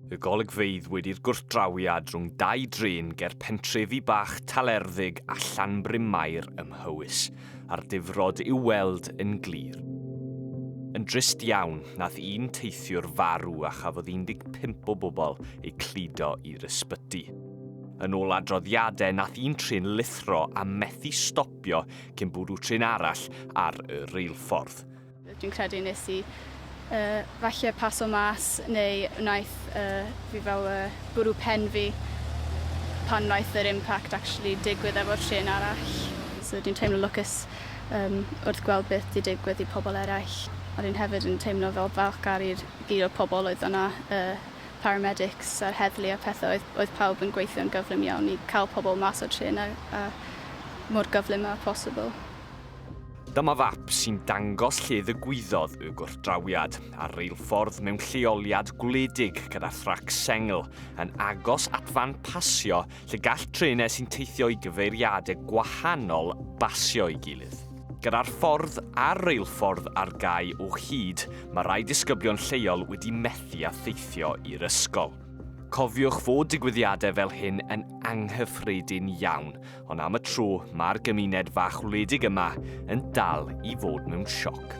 Y golygfeydd wedi'r gwrthdrawiad rhwng dau drên ger pentrefi bach Talerddig a Llanbryn-mair ym Mhowys, a'r difrod i'w weld yn glir. Yn drist iawn, nath un teithiwr farw a chafodd 15 o bobl eu cludo i'r ysbyty. Yn ôl adroddiadau, nath un trên lithro a methu stopio cyn bwrw trên arall ar y reilffordd. Dwi'n credu nes i uh, falle paso mas neu wnaeth uh, fi fel uh, bwrw pen fi pan wnaeth yr impact actually digwydd efo'r trên arall. So dwi'n teimlo lwcus um, wrth gweld beth di digwydd i pobl eraill. Ond dwi'n hefyd yn teimlo fel falchgar i'r gyd o'r pobl oedd yna, uh, paramedics a'r heddlu a pethau, oedd, oedd pawb yn gweithio'n gyflym iawn i cael pobl mas o'r trên a, a mor gyflym â posibl. Dyma fap sy'n dangos lle ddigwyddodd y gwrthdrawiad, ar reilffordd mewn lleoliad gwledig gyda thrac sengl, yn agos at fan pasio lle gall trenau sy'n teithio i gyfeiriadau gwahanol basio ei gilydd. Gyda'r ffordd a'r reilffordd ar gau o hyd, mae rhai disgyblion lleol wedi methu â theithio i'r ysgol. Cofiwch fod digwyddiadau fel hyn yn anghyffredin iawn, Ond am y tro, mae'r gymuned fach wledig yma yn dal i fod mewn sioc.